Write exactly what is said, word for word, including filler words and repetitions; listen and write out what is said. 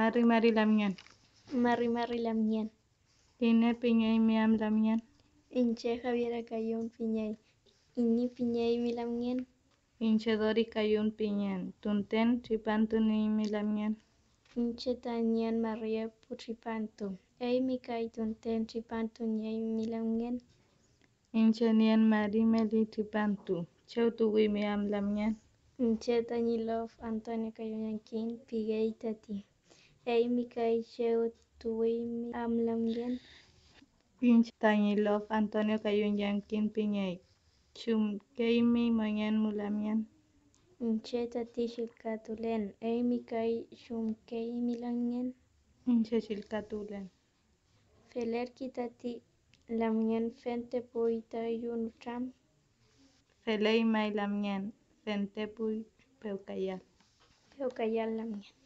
Mari mari lamngen. Mari mari lamngen. ¿Iney pingeymi am lamngen? Iñche Javiera Kayun pingey. ¿Iney pingeymi lamngen? Iñche Dori Kayun pingen. ¿Tunten tripantu nieymi lamngen? Iñche ta nien mari epu tripantu. ¿Eymi kay tunten tripantu nieymi lamngen? Iñche nien mari meli tripantu. ¿Chew tuwimi am lamngen? Iñche tañi lof Antonio Kayun Yankin pingey tati. ¿Eymi kay chew tuwimi am lamngen? Iñche tañi lof Antonio Kayun Yankin pingey. ¿Chumkeymi mongen mu lamngen? Iñche tati chillkatulen. ¿Eymi kay chumkeymi lamngen? Iñche chillkatulen. Felerki tati lamngen, fentepuy tayu nütram. Feley may lamngen, fentepuy pewkayal. Pewkayal lamngen.